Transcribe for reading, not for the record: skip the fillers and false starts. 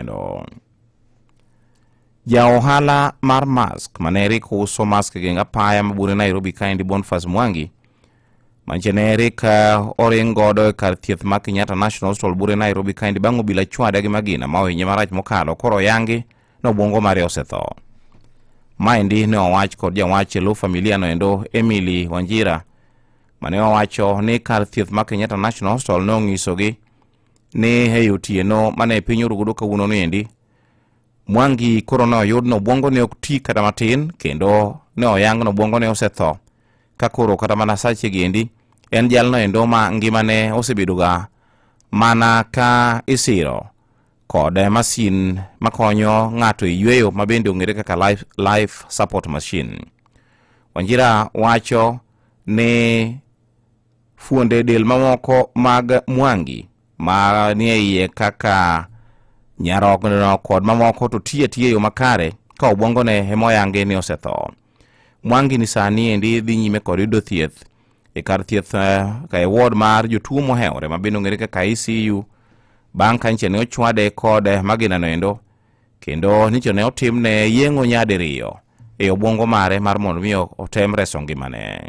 Endo. Ja ohala mar mask mane rik uso mask e geng apaya mabure Nairobi kaendi Boniface Mwangi manche ne rik oring godo e kar thieth ma Kenyatta National Hospital bure Nairobi kaendi bang' obila chwade gi magina ma ohinye marach mokalo koro oyangi ni obwongo mare osetho. Maendi ne owach kod jawach e lo familia no endo Emily Wanjira mane owacho ni kar thieth ma Kenyatta National Hospital ne onyisogi ni e otieno mane piny orugodo kawuono niendi Mwangi koro ne oyud ni obwongo ne ok ti kata matin kendo ne oyang ni obwongo ne osetho ka koro kata mana sache giendi en jalno endo ma ngimane osebedoga mana ka isiro kod masin makonyo ng'ato e yweyo ma bende ong'ere kaka life support machine. Wanjira wacho ni fuonde del mamoko mag Mwangi ma nie iye kaka nyarogno kod mamoko to tiyo atiya e yo makare ka obwongone ema oyangi ni osetho. Mwangi ni sani endi dhi nyime kod yudo thieth e kar thieth e ward mar jotuo mohewore ma bende ong'ere kaka ICU bang' ka nyicha ne ochwade kod magina no endo kendo nyicha ne otimne yeng'o nyadiriyo e obwongo mare mar mondo mi otem reso ngimane.